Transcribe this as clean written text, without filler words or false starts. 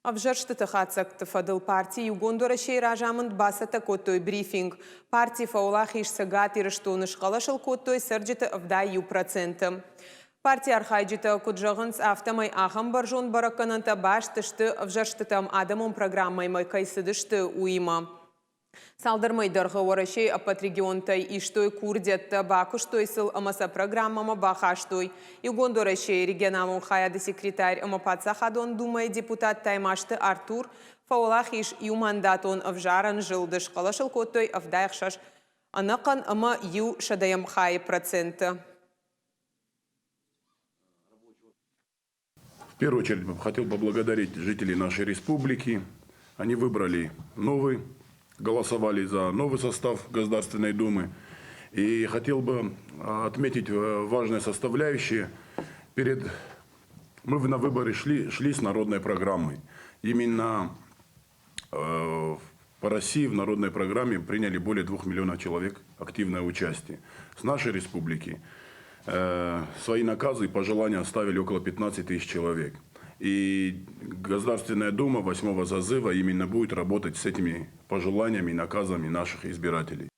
Ӕвзӕрстыты хатдзӕгты фӕдыл парти Иугонд Уӕрӕсейы разамынд бацӕттӕ кодтой брифинг. Парти фӕуӕлахиз Цӕгат Ирыстоны схъӕлӕс ыл кодтой цӕрджыты 71%. Партийы архайджытӕ куыд зӕгъынц, афтӕмӕй ахӕм бӕрзонд бӕрӕггӕнӕнтӕ баст сты ӕвзӕрстытӕм адӕмон программӕимӕ кӕй цыдысты, уыимӕ. Цалдӕр мӕй дӕргъы Уӕрӕсейы ӕппӕт регионтӕй истой курдиӕттӕ, бакуыстой сыл ӕмӕ сӕ программӕмӕ бахастой. Иугонд Уӕрӕсейы регионалон хайады секретарь ӕмӕ Паддзахадон Думӕйы депутат Таймазты Артур фӕуӕлахиз иумандатон ӕвзарӕн зылды, схъӕлӕс ыл кодтой 76 ӕнӕхъӕн ӕмӕ иу сӕдӕйӕм хайы проценты. В первую очередь хотел поблагодарить жителей нашей республики. Они выбрали новый, голосовали за новый состав Государственной Думы. И хотел бы отметить важное составляющее. Перед... Мы на выборы шли, шли с народной программой. Именно по России в народной программе приняли более 2 миллионов человек активное участие. С нашей республики свои наказы и пожелания оставили около 15 тысяч человек. И Государственная Дума восьмого созыва именно будет работать с этими пожеланиями и наказами наших избирателей.